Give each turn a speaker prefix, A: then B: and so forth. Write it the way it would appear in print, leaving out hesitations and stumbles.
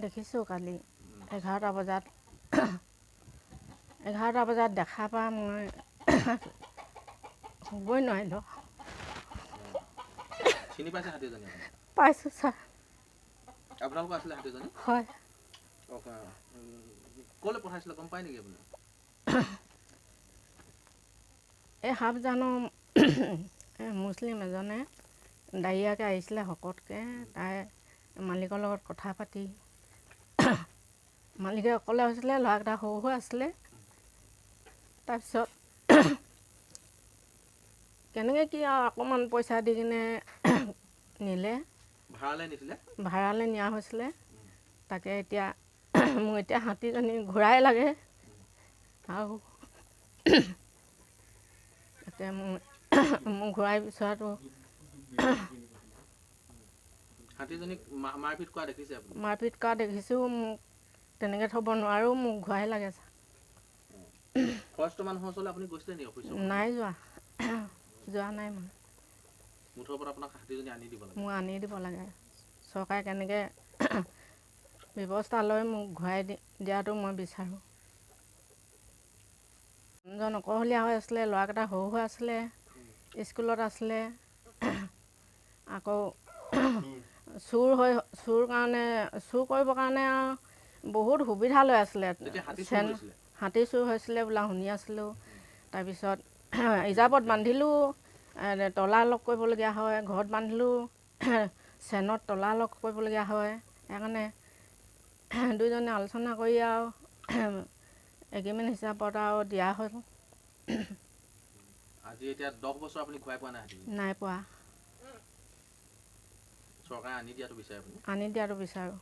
A: দেখিছোঁ কালি 11টা বজাত, 11টা বজাত দেখা পা মই শুবই নোৱাৰিলোঁ।
B: চিনি পাইছে হাতীজনী আপুনি?
A: পাইছোঁ ছাৰ।
B: আপোনালোকৰ আছিলে হাতীজনী?
A: হয়।
B: ক'লৈ পঠাইছিলে গম পায় নেকি আপুনি?
A: এই সাপজানো মুছলিম এজনে ডাৱৰীয়াকৈ আহিছিলে শকতকৈ, তাই মালিকৰ লগত কথা পাতি, মালিকে অকলে হৈছিলে, ল'ৰাকেইটা সৰু হৈ আছিলে। তাৰপিছত কেনেকৈ কি আৰু অকণমান পইচা দি কিনে নিলে,
B: ভাড়ালৈ নিছিলে,
A: ভাড়ালৈ নিয়া হৈছিলে। তাকে এতিয়া মোক এতিয়া হাতীজনী ঘূৰাই লাগে আৰু তাকে মোক ঘূৰাই বিচৰাটো।
B: হাতীজনীক মাৰপিট কৰা দেখিছে আপুনি?
A: মাৰপিট কৰা দেখিছোঁ, মোক তেনেকৈ থ'ব নোৱাৰোঁ, মোক ঘূৰাই লাগে ছাৰ।
B: ফৰেষ্টৰ মানুহৰ ওচৰলৈ আপুনি গৈছিলে নেকি অফিচত?
A: নাই যোৱা, যোৱা নাই মই।
B: মুঠৰ ওপৰত আপোনাক হাতীজনী আনি দিব লাগে?
A: মোক আনি দিব লাগে। চৰকাৰে কেনেকৈ ব্যৱস্থা লৈ মোক ঘূৰাই দিয়াটো মই বিচাৰোঁ। মানুহজন অকলশৰীয়া হৈ আছিলে, ল'ৰাকেইটা সৰু হৈ আছিলে, স্কুলত আছিলে। আকৌ চুৰ হৈ, চুৰ কাৰণে, চুৰ কৰিবৰ কাৰণে আৰু বহুত সুবিধা লৈ আছিলে।
B: চেন
A: হাতী চুৰ হৈছিলে বোলা শুনি আছিলোঁ। তাৰপিছত ৰিজাৰ্ভত বান্ধিলোঁ, তলা লক কৰিবলগীয়া হয়, ঘৰত বান্ধিলোঁ চেনত তলা লক কৰিবলগীয়া হয়। সেইকাৰণে দুইজনে আলোচনা কৰি আৰু এগ্ৰিমেণ্ট হিচাপত আৰু দিয়া হ'ল।
B: আজি এতিয়া 10 বছৰ আপুনি ঘূৰাই পোৱা নাই হাতী?
A: নাই পোৱা।
B: চৰকাৰে আনি দিয়াটো বিচাৰে আপুনি?
A: আনি দিয়াটো বিচাৰোঁ।